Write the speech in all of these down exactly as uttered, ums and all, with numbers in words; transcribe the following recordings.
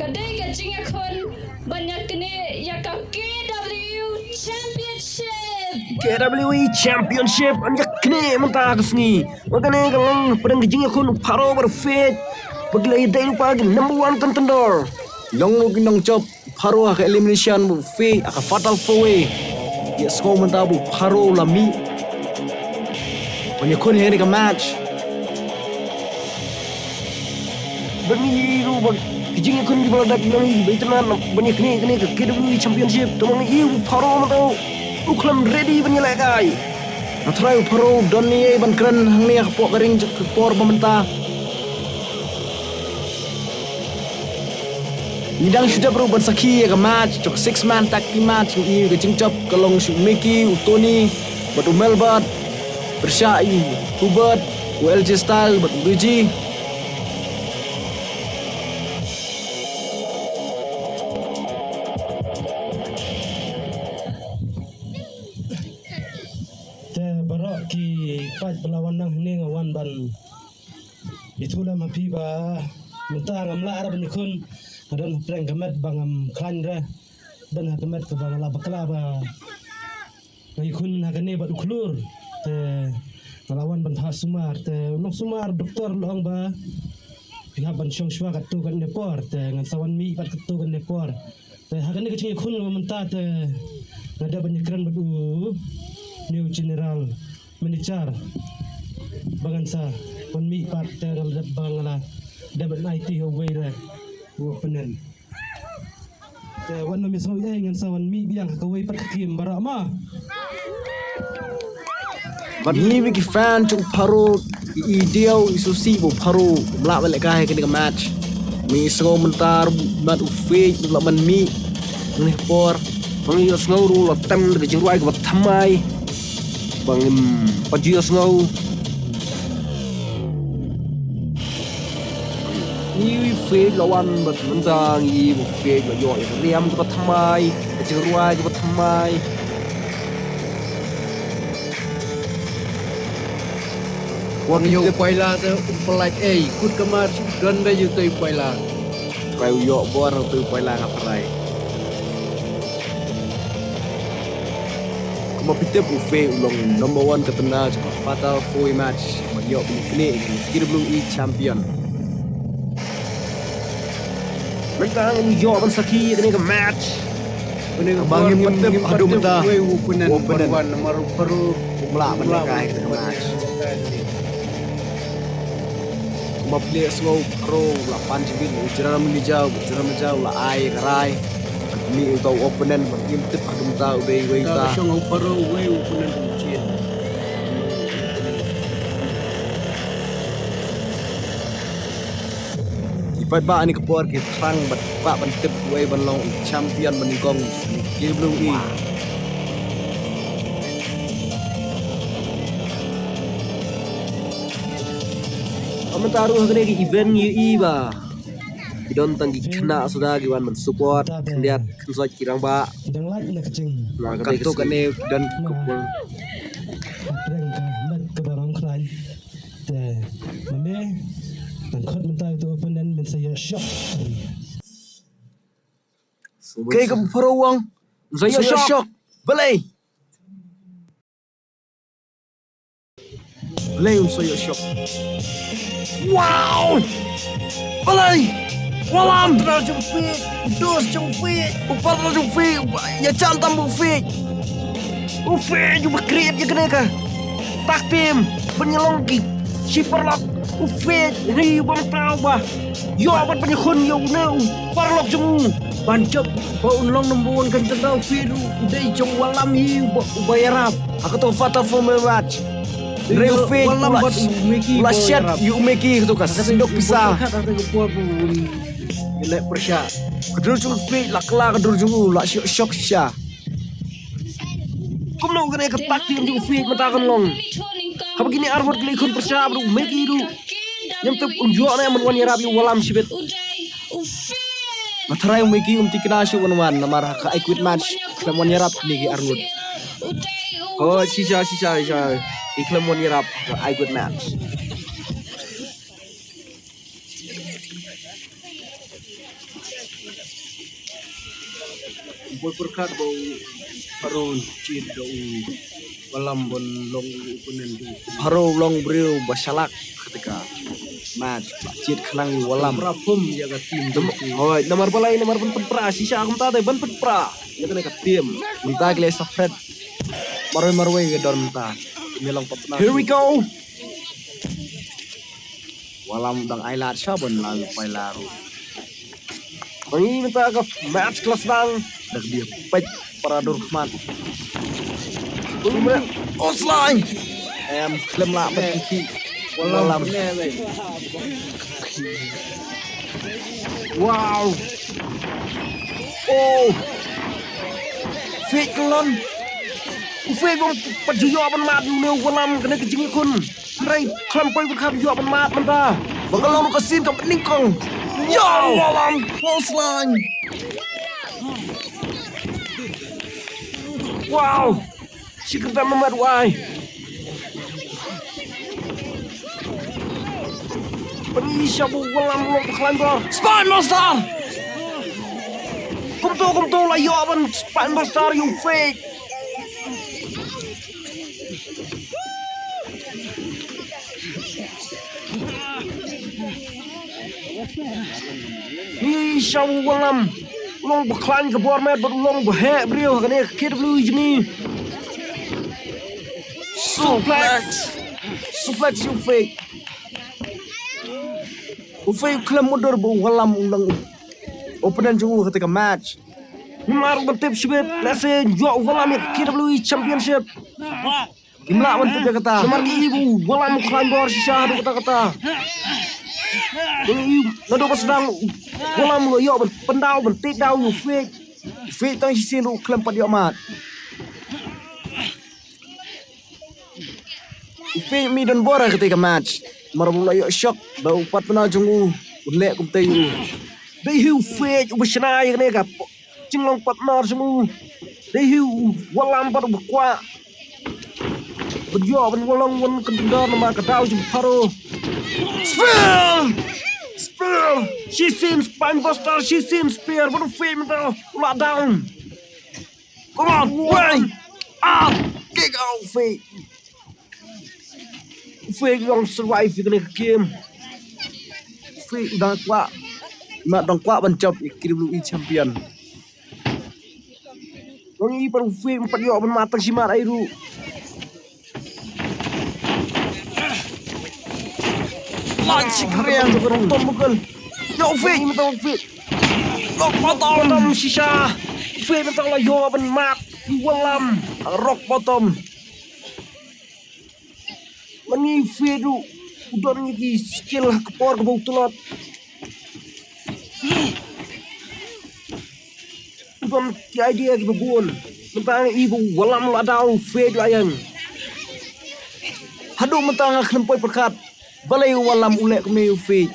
Ka dei ka jingïakhun ban ïaknieh ïa ka K W E Championship. K W E Championship, ban ïaknieh mynta ka sngi. Wat kane ka long pdeng ka jingïakhun u Pharo bad u Fate. Ba ki la ïadei lypa ki number one contender. Long ruh ki nongjop u Pharo ha ka elimination bad u Fate ha ka fatal four way. Ïa sngew mynta ba u Pharo la mih ban ïakhun ha kane ka match. Ban ïa ruh ba ki jingïakhun kiba la dep nang ïa ba ïa tang ban ïaknieh kane ka K W E Championship. Tang ïa u Pharo mynta u khlem ready ban ïalehkai. Nga tharai u Pharo don ïa ban kren hangne ha ka por ka ring ka por ba mynta. Ngi dang shu dep ruh ban sakhi ïa ka match jong six man tag team match, ngi ïa ka jingjop ka long shu u Mickey, u Tony bad u Melbert. Pyrshah ïa u Hubert, u L J Style bad u Luigi. Te baroh ki paid ba la wan nang hangne nga wan ban ïathuh lem ha phi ba mynta ngam lah re ban ïakhun. Nga don hapdeng ka met ba ngam khlaiñ re. Don ha ka met kaba nga la bakla ba nga ïakhun ha kane bad u khlur. Te nga la wan ban phah sumar, te u nongsumar doktor u la ong ba phi hap ban shong shuwa katto katne por, te ngan sa wan mih pat katto katne por. Te ha kane ka jingïakhun kaba mynta te nga dep ban ïakren bad u new general manager ba ngan sa wan mih pat, te nga la dep ba nga la dep ban aiti ha uwei re u opponent. Te wat nym ïasngew ei, ngan sa wan mih biang ha kawei pat ka team baroh ma. Bad ngi ba ki fan jong u Pharo, i diaw i susi ba u Pharo um lah ban lehkai ha kane ka match. Ngi sngew mynta bad u Fate um lah ban mih. Ngi por ba ngi sngew ruh la tem da ka jingrwai kaba thymmai. Ba ngim pat ju ïohsngew. Ngi Fate la wan bad mynta ngi ba Fate la ïoh ïa ka riam kaba thymmai, ka jingrwai kaba thymmai. Wan ïa u paila te um pynlait ei, kut ka mar shu don da ïa u te u paila. Trai u ïoh bor na u te u paila nga trai. Kumba phi tip u Fate u long number one contender jong ka fatal four way match ban ïoh ban ïaknieh ïa ka K W E champion. Mynta ngin ïoh ban sakhi ïa kane ka match. Kaba ngim pat tip haduh mynta. Wei u opponent, u opponent. Namar u Pharo um lah ban lehkai ha kane ka match. Kumba phi la sngew u Pharo u la pan jingmut, u general manager, u general manager u la ai ka rai ban pynmih ïa uta u opponent, ban ngim tip haduh mynta u dei uwei uta. Ka shong u Pharo uwei u opponent u Chin. Ki paidbah ha kane ka por ki thrang bad kwah ban tip uwei ban long u champion ba nyngkong jong kane ka K W E. Mynta ruh ha kane ka event ngi ïohi ba ki don tang ki khynnah suda ki wan ban support khyndiat khynsoit ki rangbah. Ki dang lait na ka jing. Na kata ka sien ki don ki couple. Ka pyrshah ka met kaba ngam khlaiñ. Te mynne ngan khot mynta ïa uto u opponent, men sa ïoh shock. Kaei kaba Pharo u ong? Sa ïoh shock. Balei? Balei un sa ïoh shock? Wow! Balei? Wallam! Partner jong u Fate, u dos jong u Fate, u partner jong u Fate, u ba ïa jan tam u Fate. U Fate u ba create ïa kane ka tag team ban ïa long ki shi paralok. U Fate hi u ba mynta u ba ïoh bad ban ïakhun ïa une u paralok jong u. Ban jop ba un long number one contender, u Fate u dei jong u Wallam hi u ba, u ba ïarap ha kato fatal four way match. Hynrei u Fate u la, u la shet ïa u Mickey kato ka sendok pisa. Ka dei ka por ba un ïaleh pyrshah. Ka dur jong u Fate la kylla, ka dur jong u la shoh shoh shisha. Kumno kane ka tag team jong u Fate mynta kan long? Haba kine arngut ki la ïakhun pyrshah bad u Mickey ruh. Ngim tip un ïoh ne em ban wan ïarap ïa u Wallam shibit. Nga tharai u Mickey um thikna shuh ban wan namar ha ka I Quit match khlem wan ïarap kine ki arngut. Oh, shisha, shisha, shisha. Ki khlem wan ïarap ha ka I Quit match. Boi pyrkhat ba u Pharaoh jied da u Wallam ban long u opponent. Pharaoh long briew ba shalak kata ka match ba jied khnang u Wallam. Pra phum ïa ka team. Hoi, namar balei, namar ban pynpra shisha kumta te ban pynpra ïa kane ka team. Mynta ki leh separate. Marwei marwei ka don mynta. Ngi long partner. Here we go. Wallam dang ai lad sha ban la pai la ruh. Ba ngi mynta ka match ka la sdang da ka bia peit para dur khmat. Oh, slide. Em, khlem lah ban ki. Wallam. Wow. Oh. Fake lon. U Fake bom pat ju ïoh ban mad u ne u Wallam kane ka jingïakhun. Hynrei khlem poi pyrkhat ïoh ban mad mynta. Ba ka long ka sien ka bnyngkong. Ïa Wallam, Wallam slide. Wow. Shi kyrdan mynmat wai. Pynïasoh u Wallam u long ba khlaiñ bor. Spine Buster. Kumto kumto la ïoh ban Spine Buster ïa u Fake. Ngi sha u Wallam. U long ba khlaiñ ka bor met bad u long ba heh briew ha kane ka K W E jong ngi. Suplex. Suplex ïa u Fake. U Fake u khlem mutdur ba u Wallam u long u opponent jong u ha kata ka match. Namar u ban tip shibit lehse ïoh u Wallam ïa ka K W E Championship. Ngim lah ban tip ïa kata. Namar ngi i ba u Wallam u khlaiñ bor shisha haduh katta katta. Ba ngi i naduh ba sdang u Wallam u la ïoh ban pyndaw ban take down ïa u Fake. U Fake tang shisien ruh khlem pat ïoh mad. U Fake um don bor ha katei ka match. Namar ba u la ïoh shock da u partner jong u. U leh kumtei u. Dei hi u Fake uba shna ïa kane ka jinglong partner jong u. Dei hi u Wallam pat uba kwah ban ïoh ban long one contender namar ka daw jong u Pharaoh. Spear! Spear! Shisien Spine Buster, shisien Spear, bad u Fake mynta u la down. Come on, wait! Ah! Kick out, Fake. Fake long survive ïa kane ka game. Fake dang kwah. Mat dang kwah ban jop ïa K W E champion. Long i pat u Fake um pat ïoh ban mat tang shi mat ai ruh. Lan shi kren, tom bugel. Ïa u Fake, mynta u Fake. Rock bottom. Bottom shisha. U Fake mynta la ïoh ban mat. Wallam. Rock bottom. Mane Fake ruh u don ki skill ha ka por kaba u tlot. U don ki idea kiba bun. Mynta nga i ba u Wallam la daw, Fake la ïeng. Haduh mynta nga khlem poi pyrkhat balei u Wallam u leh kumne ïa u Fake.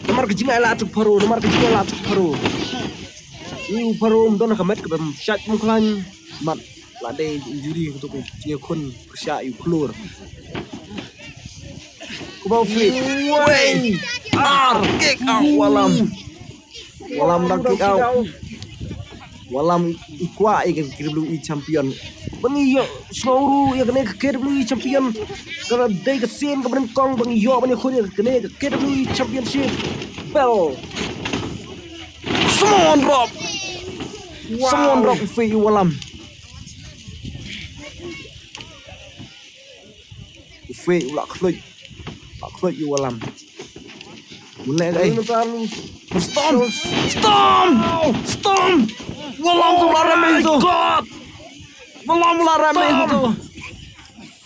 Namar ka jingai la atuk Pharaoh, namar ka jingai la atuk Pharaoh. Ïa u Pharaoh um don ha ka met kaba shait bym khlaiñ. Mat la dei injury kato ka jingïakhun pyrshah ïa u khlur. Kumba u Fake. Wei. Ar kick out Wallam. Wallam dang kick out. Wallam i kwah ïa ka K W E champion. Ba ngi ïoh sngew ruh ïa kane ka K W E champion. Ka dei ka sien kaba nyngkong ba ngi ïoh ban ïakhun ïa kane ka K W E championship belt. Samoan drop. Wow. Samoan drop u Fake ïa u Wallam. U Fake u la khluit. La khluit ïa u Wallam. Mun leh kai. Stomp! Stomp! Stomp! Wallam tu la rem ïa u. Wallam la rem ïa u.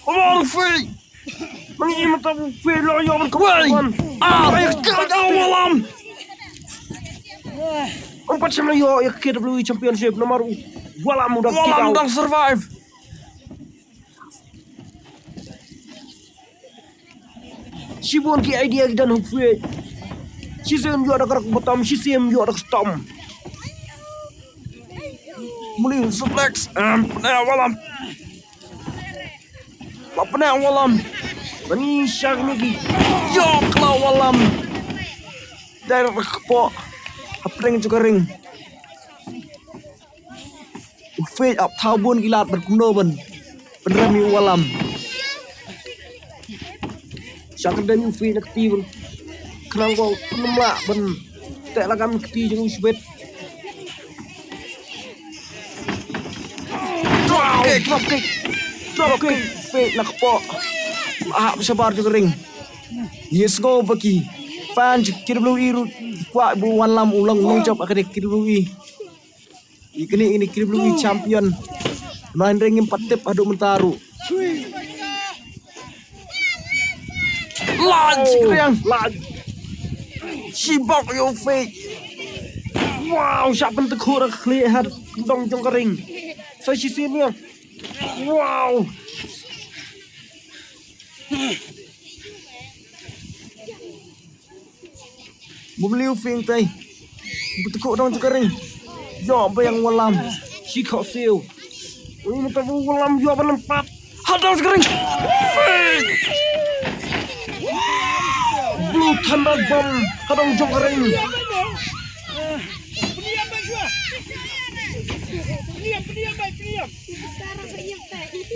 Come on, Fake! Mane mynta u Fake la ïoh ban kawei. Ah, kick out Wallam. Um pat shym la ïoh ïa ka K W E championship namar u Wallam u dang kick out. Wallam dang survive. Shibun ki idea ki don ha u Fake. Shisien ïoh da ka rock bottom, shisien ïoh da ka stomp. Muli suplex, em, pyneh Wallam. La pyneh Wallam. Mane sha kine ki. Ïoh khlaw Wallam. Direct na kpoh. Hapdeng jong ka ring. U Fake ap thaw bun ki lad ban kumno ban pynrem ïa u Wallam. Sha ka dem ïa u Fake na kti ban khnang ba un ym lah ban teh lagam na kti jong u shibit. Drop kick, drop kick, drop kick. Fake na kpoh. Hap shabar jong ka ring. Ïa sngew ba ki fan jong K W E ruh ki kwah ba u Wallam u long nongjop ha kane K W E. Ïa kane, kane K W E champion. Hynrei ngim pat tip haduh mynta ruh. Lad shi kriang, lad. Shi bok ïa u Fake. Wow, shah pyntykhur ha ka khlieh ha dong jong ka ring. Sa shisien ïa. Wow. Bym liu Fake tei. Bym tkuh dong jong ka ring. Ïoh biang u Wallam. Shi khohsiew. Ui, mynta u Wallam ïoh ban lympat. Ha dong jong ka ring. Fake. Blue Thunder Bomb. Ha dong jong ka ring.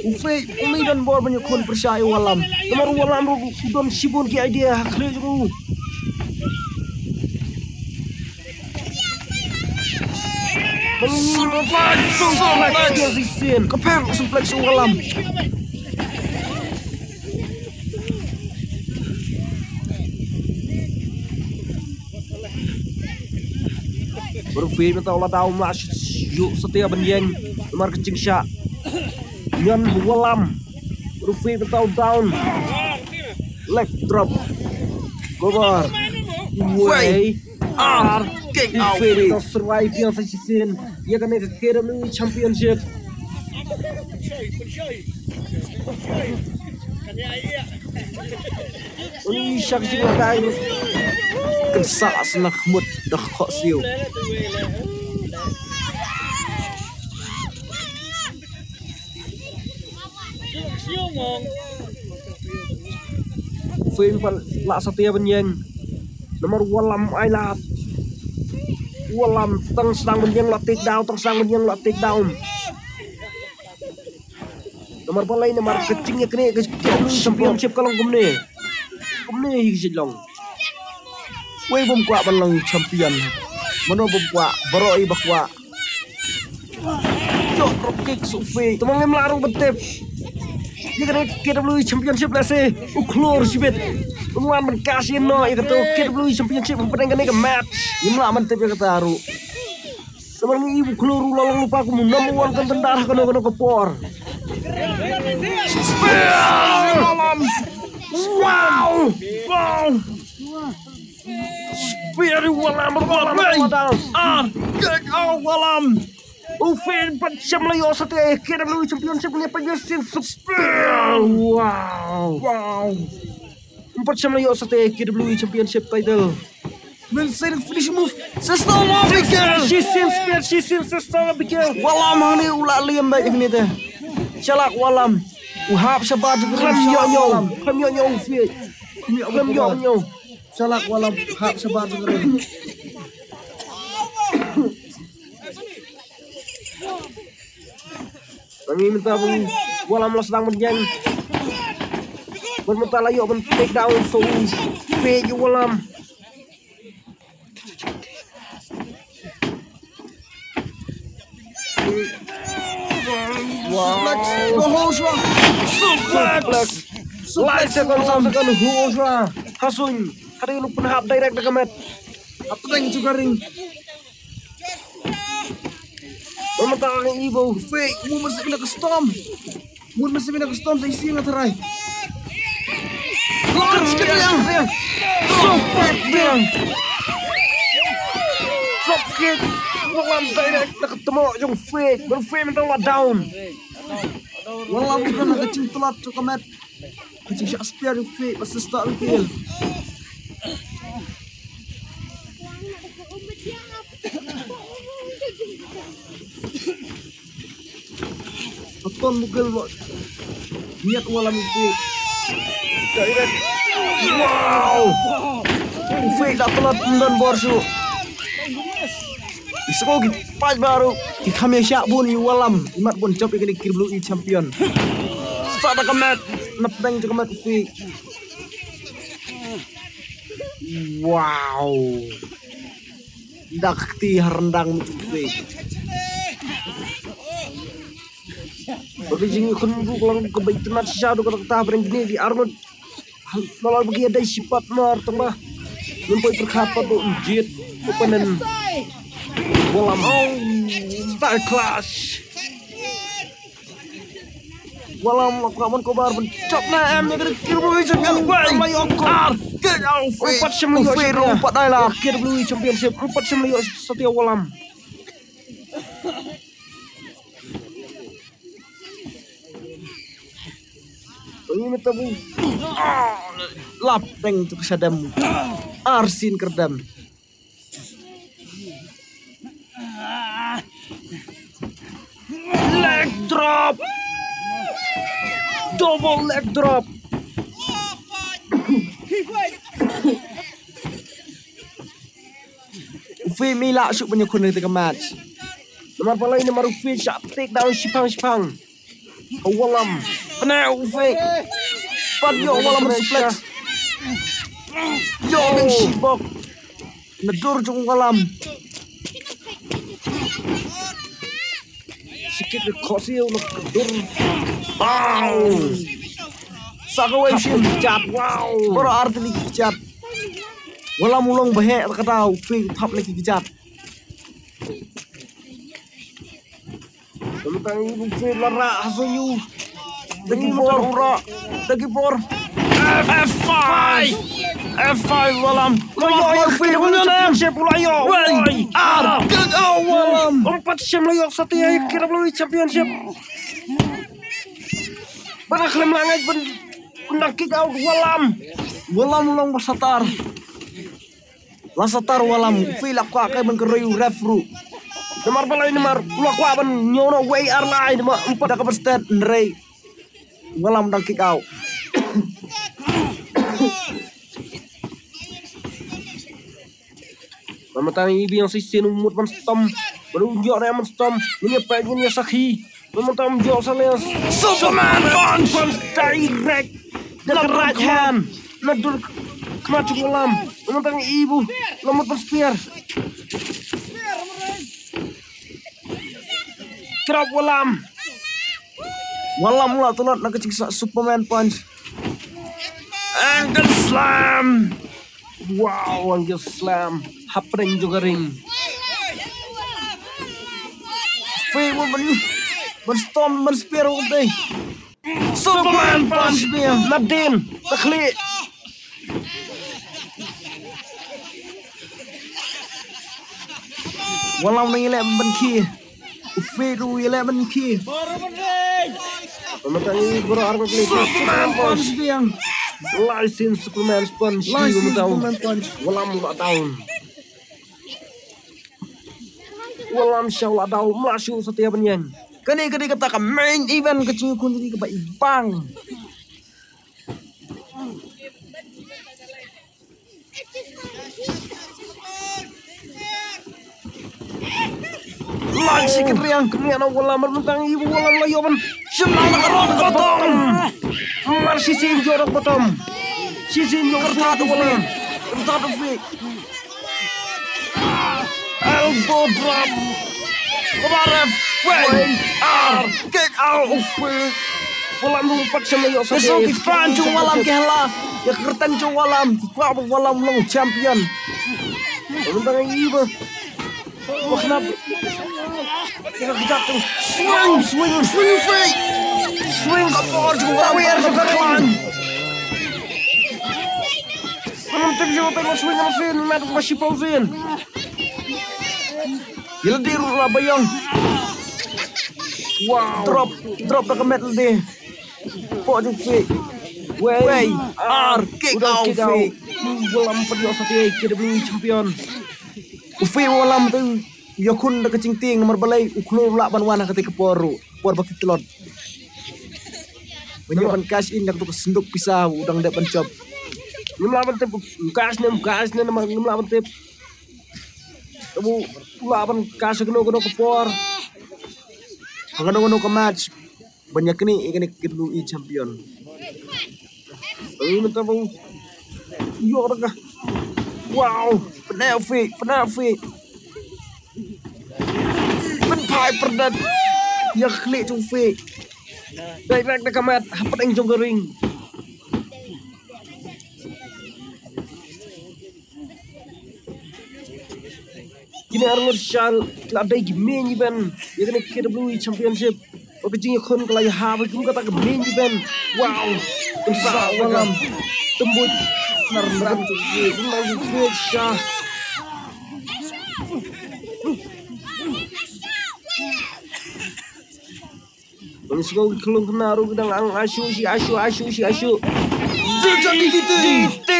U Fake um don bor ban ïakhun pyrshah ïa u Wallam. Namar u Wallam ruh u don shibun ki idea ha khlieh jong u. Suplex, suplex. Ka pher suplex u Wallam. Bad u Fake mynta u la daw, um lah shu satia ban ïeng namar ka jingshah ñion u Wallam. Bad u Fake mynta u down. Leg drop. Cover. Wei. Ar. Kick out. U Fake mynta u survive ïa sa shisien ïa kane ka K W E Championship. Uni shak jing la kai. Kan sa sna khmut da khohsiew. Fake pat la satia ban ïeng. Namar u Wallam ai lad. U Wallam tang sdang ban ïeng la take down, tang sdang ban ïeng la take down. Namar balei, namar ka jingïaknieh ka jingïaknieh championship ka long kumne. Kumne hi ka jingïalong. Wei bym kwah ban long champion. Mano bym kwah, baroh i ba kwah. Ïoh drop kick sha u Fake. Tang ma ngim lah ruh ban tip. Ïa kane K W E Championship lehse u khlur shibit. Un wan ban cash in noh ïa kato K W E Championship hapdeng kane ka match. Ngim lah ban tip ïa kata ruh. Namar ngi ïohi u khlur u la long lypa kum u number one contender ha kano kano ka por. Spear! Wow! Wow! Spear u Wallam, Wallam, Wallam. Ah, kick out Wallam. U Fake pat shym la ïoh satia K W E Championship ne pat ïoh sien Spear. Wow. Wow. Pat shym la ïoh satia K W E Championship title. Mynsiem finish move. Sister Abigail. Shi sien Spear, shi sien Sister Abigail. Wallam hangne u la liam bad hangne te. Shalak Wallam. U hap shabar jong u. Khlem ïoh ñiew. Khlem ïoh ñiew u Fake. Khlem ïoh ñiew. Shalak Wallam hap shabar jong u. Ngi mynta bun Wallam la sdang ban ïeng. Bun mynta la ïoh ban take down sha u Fake u Wallam. Wow. Suplex. Suplex. Suplex. Lai second, saw second, hoo shwa. Hasuin. Hadien u pynhap direct na ka met. Hapdeng jong ka ring. Ba mynta ka ngi ba u Fake, u mynsiem na ka stomp. U mynsiem na ka stomp sa isi nga tharai. Launch kick biang. Super kick. Drop kick. Wallam direct na ka tmoh jong Fake. Ba Fake mynta la down. Wallam mynta na ka jingtlot jong ka met. Ka jingshah spear u Fake bad Sister Abigail. Ka ton mukul lo. Niat Wallam u Fake. Direct. Wow. Fake da tlot, ym don bor shuh. Ki sngew ki paidbah ruh ki kham ïa shah bun ïa u Wallam. Imat bun jop ïa kane ka W W E champion. Sah da ka mat, na pdeng jong ka mat u Fake. Wow. Da ka kti ha ryndang u Fake. Ba ka jingïakhun ruh ka long kaba itynnat shisha, ruh ka ta ha pdeng kine ki arngut. Nalor ba ki ïadei shipat mar tang ba ngim poi pyrkhat pat ba un jied opponent. Wallam, oh, style clash. Wallam la kwah ban cover ban jop na em ïa ka W W E championship. Wei, la ïoh ko. Ar, get out. Umpat shim la ïoh, Fake, championship. Umpat dai la. K W E championship. Umpat shim la ïoh satia Wallam. Oi, mata bu. Ah, lap teng tu ka shadem. Arsin kerdem. Leg drop. Double leg drop. U Fake mih lah shuh ban ïakhun ïa ka match. Namar balei, namar u Fake shah take down shiphang shiphang. U Wallam. Kane u Fake. Pat ïoh u Wallam suplex. Ïoh beng shibok na dur jong u Wallam. Shikit ka khosi u na dur. Wow. Sa kawei shin ki jat. Wow. Baroh ar tylli ki jat. Wallam u long ba heh ka daw, u Fake thap na ki jat. Tang i bu Fake la rah ha shuh ïa u. Da ki bor u rah. Da ki bor. F five. F five Wallam. Ko ïoh ïa u Fake championship u la ïoh. Wei. Ar. Get out Wallam. Umpat shim la ïoh satia ïa ka W W E championship. Ba nga khlem la ngeit ban, ban dang kick out Wallam. Wallam u long ba satar. La satar Wallam, u Fake la kwah kai ban kyroi u ref ruh. Namar balei, namar u la kwah ban ñiew noh wei ar lai, namar umpat da kaba stet, hynrei Wallam dang kick out. Namar tang i biang shisien u mut ban stomp, ban u ïoh re ban stomp, ngin ïa peit, ngin ïa sakhi. Namar tang ïoh sa le Superman punch. Punch direct. Da ka right hand. Na dur khmat jong Wallam. Namar tang i bu la mut ban spear. Drop Wallam. Wallam la tlot na ka jingsah Superman punch. Angle slam. Wow, angle slam. Hapdeng jong ka ring. Fake ban, ban stomp, ban spear u dei. Superman punch biang. Na dien, na khlieh. Wallam nang ïaleh ban khie. U Fake ruh ïaleh ban khie. Namar tang i baroh ar ban khie. Superman punch biang. Lai sien Superman punch. Lai sien Superman punch. Wallam la down. Wallam sha la down. Mla shu satia ban ïeng. Kane, kane kata ka main event, ka jingïakhun jong ngi kaba ibang. Lai shi kynriang, kynriang na Wallam, mar myntang i Wallam la ïoh ban shim lang na ka rock bottom. Mar shisien ïoh rock bottom. Shisien ïoh kyrthat u Wallam. Kyrthat u Fake. Elbow drop. Kumar ref. Wei. Wei. Ar. Kick out. Uf. Wallam ruh pat shym la ïoh sa. Ki fan jong Wallam ki hala. Ïa ka kyrteng jong Wallam. Ki kwah ba Wallam long champion. Wallam tang i ba. Wah, nap. Ïa ka kjat tu. Swing, swing, swing, swing. Swing ka por jong Wallam. Wei, ar jong ka klan. Wallam tip jong ka swing, swing, mat ka shi pau swing. Ïa lade ruh la ba ïong. Wow. Drop, drop da ka mat lade. Pok jong Fake. Wei. Wei. Ar. Kick out, kick out. Fake. Wallam pat ïoh satia, K W E champion. U Fake Wallam te ïakhun da ka jingtieng namar balei u khlur lah ban wan ha kata ka por ruh. Por ba ki tlot. Ban ïoh ban cash in da kata ka synduk pisa u dang dep ban jop. Ngim lah ban tip u cash ne, u cash ne, namar ngim lah ban tip. Te u lah ban cash ha kano kano ka por, ha kano kano ka match, ban ïa knieh ïa kane ka K W E champion. Ai mynta ba u ïoh da ka. Wow, pyneh u Fake, pyneh u Fake. Pynphai pyrdat ïa ka khlieh jong u Fake. Direct da ka mat hapdeng jong ka ring. Kine ar ngut sha la dei ki main event ïa kane K W E Championship. Ba ka jingïakhun ka la ïahap ha kum kata ka main event. Wow. Kan sa Wallam. Tembut. Nar nar tu. Kan nar tu sha. Bang sngewbha ki khlung kynmaw ruh ki dang ang ashu shi ashu ashu shi ashu. Jiljan D D T. D D T.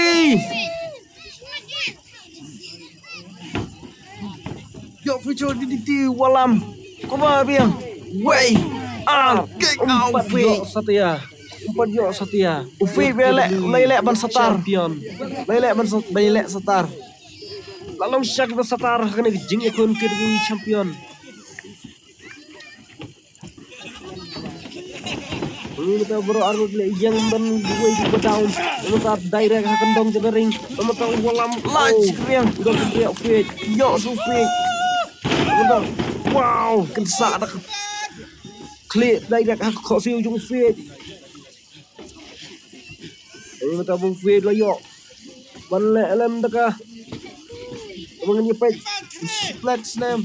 Ïoh future D D T Wallam. Kumba biang. Wei. Ar. Kick out. Umpat ïoh satia. Umpat ïoh satia. U Fake ba leh, leh leh ban satar. Champion. Leh leh ban sat-, leh leh satar. La long sha ki ban satar ha kane ka jingïakhun K W E champion. Uni mynta baroh arngut leh ïeng ban wei ba down. Uni mynta direct ha kyndong jong ka ring. Uni mynta u Wallam. Lait. Oh. Kynriang. U dang kynriang Fake. Ïoh sha u Fake. Uni mynta. Wow. Kynsa da ka khlieh direct ha ka khohsiew jong u Fake. Uni mynta ba u Fake la ïoh ban leh lem da ka. Ba ngin ïa peit. Split slam.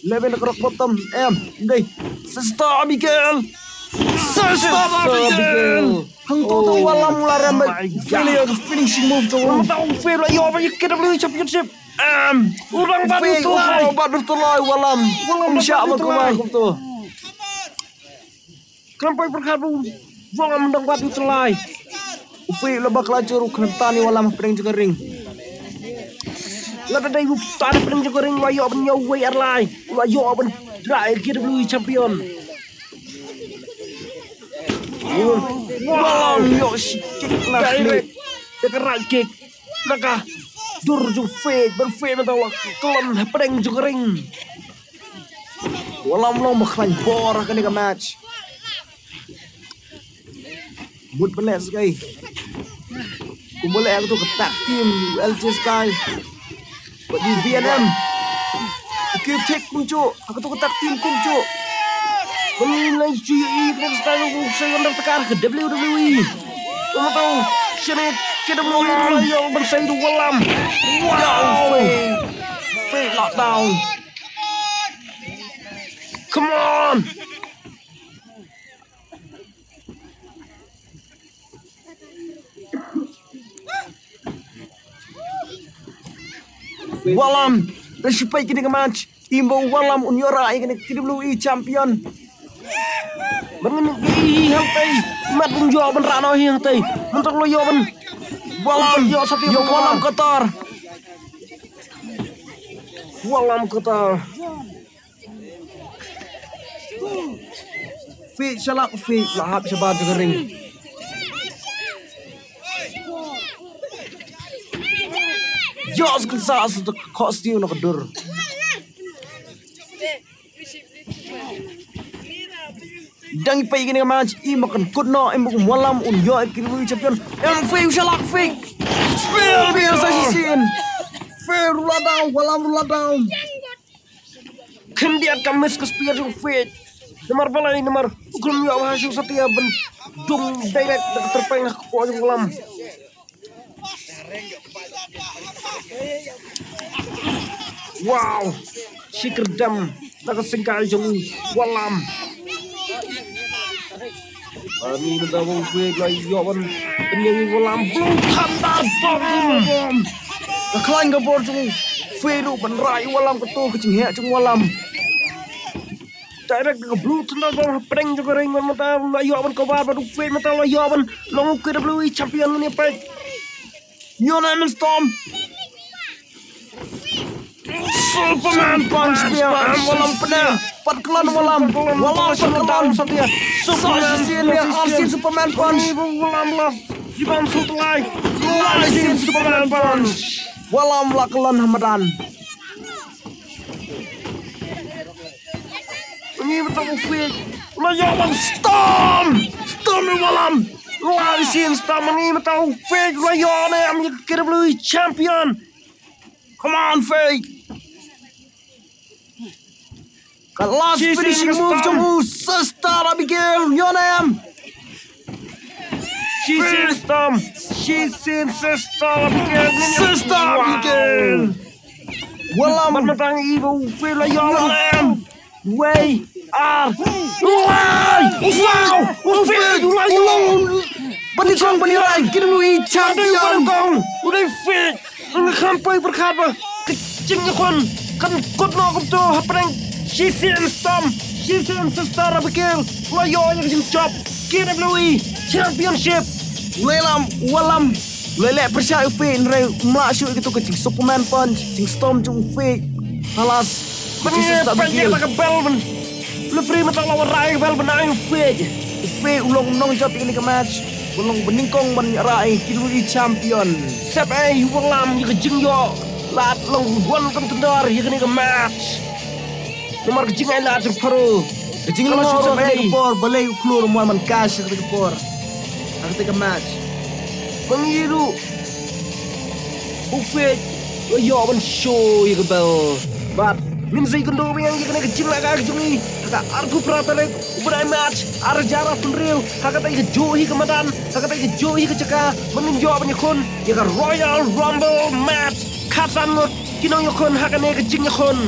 Leh beit na ka rock bottom. Em. Dei. Sister Abigail. Sister Abigail. Hangto to u Wallam u la rem beit. Oh my God. Failure the finishing move to. Uni mynta u Fake la ïoh ban ïa K W E championship. Em. U dang bat u Fake, u dang bat u tyllai u Wallam. Wallam um shah ban bat u tyllai. Kumto. Khlem poi pyrkhat ba u Wallam u dang bat u tyllai. U Fake la bakla jur u khlem tan ïa u Wallam hapdeng jong ka ring. Lada dei u tan hapdeng jong ka ring u la ïoh ban ïa uwei ar lai. U la ïoh ban rah ïa ka K W E champion. Wallam ïoh shi kick na khlieh. Direct. Da ka right kick. Na ka dur jong u Fake, ban Fake mynta u la kyllon hapdeng jong ka ring. Wallam long ba khlaiñ bor ha kane ka match. Mut ban leh sa kaei. Kumba leh ha kato ka tag team, L J Style bad u B N M. U Q Tech kumjuh ha kato ka tag team kumjuh. Ban leh shu ïohi kane ka style u Saigon Dartekar ka W W E. Kumta u shane ka W W E la ïoh ban sai da u Wallam. Wow. Fake. Fake lockdown. Come on. Wallam, da shu peit kine ki match, im ba u Wallam un ïoh rah ïa kane ka K W E champion. Ban ngin ïohi hangtei, mat un ïoh ban rah noh hi hangtei. Mynta u la ïoh ban. Wallam, ïoh sa ïa Wallam Qatar. Wallam Qatar. Fake shalak, fake la hap shabar jong ka ring. Ïoh sa kynsa sa ka khohsiew na ka dur. Dang ïa peit kane ka match, im ba kan kut noh, im ba u Wallam un ïoh ïa ka K W E champion. Em fake u shalak, fake. Spear, spear sa shisien. Fake ruh la down, Wallam ruh la down. Khyndiat ka miss ka spear jong u Fake. Namar balei, namar u khlem ïoh ba ha shu satia ban dung direct da ka tyrpeng ha ka kpoh jong u Wallam. Wow. Shi kyrdem da ka syngkai jong u Wallam. Ani mynta ba u Fake la ïoh ban pynïeng ïa u Wallam. Blue Thunder Bomb. Ka khlaiñ ka bor jong u Fake ruh ban rah ïa u Wallam, kato ka jingheh jong u Wallam. Direct ka Blue Thunder Bomb hapdeng jong ka ring, mynta la ïoh ban cover bad u Fake, mynta la ïoh ban long u K W E champion mynta peit. United Storm. Superman Punch biang, em Wallam pyneh. Pat kyllon Wallam. Wallam pat kyllon. Superman Punch. Superman Punch. Rebound shot lai. Rising Superman Punch. Wallam la kyllon ha madan. Ngi mynta u Fake. La ïoh ban stomp. Stomp ïa u Wallam. Rising Stomp, ngi mynta u Fake. La ïoh ne em ïa ka K W E champion. Come on, Fake. Ka last finishing move jong u, Sister Abigail, ïoh ne em. Rising Stomp. Rising Sister Abigail. Sister Abigail. Wallam. Ban matang i ba u Fake la ïoh ne em. Wei. Ar. Wow. U Fake. U Fake. U Fake. Ban ïa kong, ban ïa rai. K W E champion. U dei Fake. Nga khlem poi pyrkhat ba ka jingïakhun kan kut noh kumto hapdeng Rising Stomp, Rising Sister Abigail. La ïoh ïa ka jingjop K W E Championship. Lei lam, Wallam. Lei leh pyrshah u Fake, hynrei um lah shuh ïa kito ka jing Superman Punch, jing Stomp jong u Fake. Halas. Ban ïa peit ïa ka bel ban. Referee mynta la wanrah ïa ka bel ban ai u Fake. U Fake u long nongjop ïa kane ka match. U long ba nyngkong ban ïa rai K W E champion. Sep ei u Wallam ïa ka jingïoh lad long one contender ïa kane ka match. Namar ka jingai lad jong Pharo. Ka jinglong shu sep ei por balei u Khlur um wan ban cash ïa kane ka por. Ha kata ka match. Ba ngi ruh u Fake u ïoh ban show ïa ka bel. Bad ngin sa ïakynduh biang ïa kane ka jinglehkai ka jong ngi ha ka arphew phra tarik u bnai March ar hajar arphew hynriew ha katei kajuh hi ka madan, ha katei kajuh hi ka jaka ba ngin ïoh ban ïakhun ïa ka Royal Rumble match. Khatsan ngut ki nongïakhun ha kane ka jingïakhun.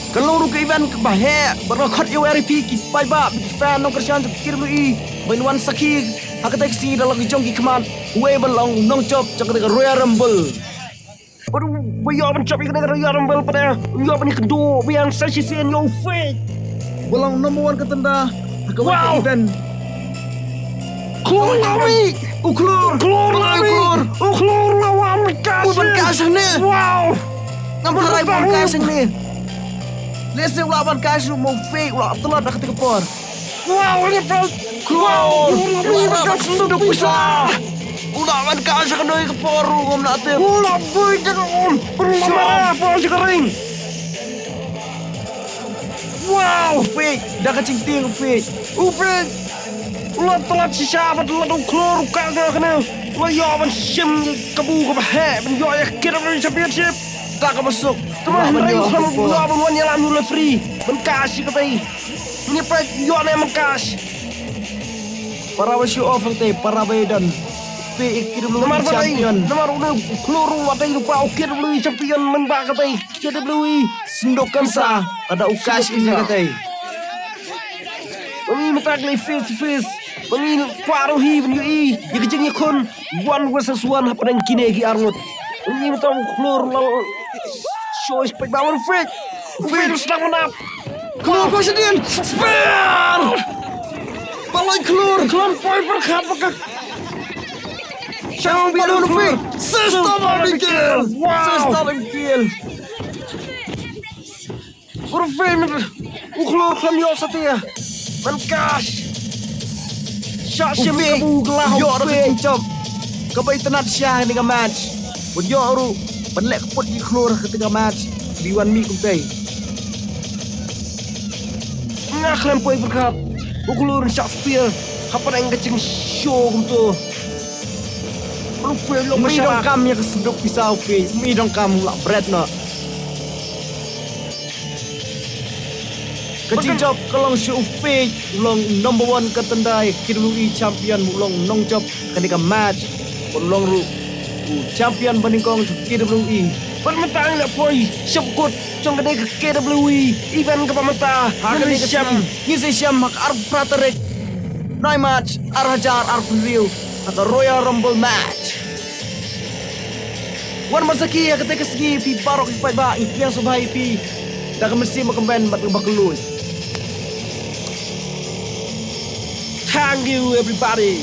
Kan long ruh ka event kaba heh bad nga khot ïa u R I P ki paidbah bad ki fan nongkyrshan jong K W E ban wan sakhi ha katei ka sngi da la ki jong ki khmat uwei ban long nongjop jong katei ka Royal Rumble. Bad uba ïoh ban jop ïa katei ka Royal Rumble pat u ïoh ban ïakynduh biang sa shisien ïa u Fake. Ba long number one contender ha kawei ka event. Khlur la mih. U Khlur. Khlur la mih. U Khlur la wan ban cash. U ban cash hangne. Wow. Ngam tharai ban cash hangne. Lehse u lah ban cash ruh ma u Fake u la tlot ha katei ka por. Wow, ini pal. Khlur. Wow, Khlur la mih ban cash sanduk pisa. U lah ban cash ha kano ka por ruh ngam lah tip. U la bui ka um. Perlu marah apa sih kering. Wow, Fake, da ka jingtieng u Fake. U Fake. U la tlot shisha bad la dang Khlur u ka ka kane. U la ïoh ban shim ïa ka kabu kaba heh ban ïoh ïa ka K W E Championship. Da kaba suk. Tymmen hynrei u khlem ïoh ban wan ïalam u referee ban cash ïa katei. Ngi peit ïoh ne ban cash. Para ba show off katei, para ba ïadon. Fake K W E champion. Namar une u Khlur u la dei lypa u K W E champion mynba katei. K W E. Snduk kan sa, ka da u cash in ïa katei. Ba ngi mynta ka lei face to face. Ba ngi kwah ruh hi ban ïohi ïa ka jingïakhun one versus one hapdeng kine ki ar ngut. Ba ngi mynta u Khlur la show spek ba wan Fake. Fake sdang mynap. Khlur ko shadien. Spear. Baloi Khlur. Khlur poi pyrkhat ba ka Sister Abigail. Wow. Sister Abigail. Ur Fake, u Khlur khlem ïoh satia. Ban cash. Shah shim ka bu ka la u Fake. Ïoh ruh ka jingjop kaba itynnad sha kane ka match. Bad ïoh ruh ban leh ka put ïa u Khlur ha kane ka match. Bi wan mih kumtei. Nga khlem poi pyrkhat u Khlur un shah spear hapdeng ka jingshow kumto. U Fake long ba shah. Ym donkam ïa ka sanduk pisa u Fake. Ym donkam, u lah bret noh. Ka jingjop ka long sha u Fake, u long number one contender, K W E champion, u long nongjop kane ka match. Bad u long ruh u champion ba nyngkong jong K W E. Bad mynta ngi la poi sha ba kut jong kane ka K W E event kaba mynta. Ha kane ka sngi ngin sa ïashem ha ka arphew phra tarik nai March ar hajar arphew hynriew ha ka Royal Rumble match. Wan ban sakhi ha katei ka sngi phi baroh ki paidbah, ngi pdiang sngewbha ïa phi da ka mynsiem ba kmen bad kaba kylluid. Thank you everybody.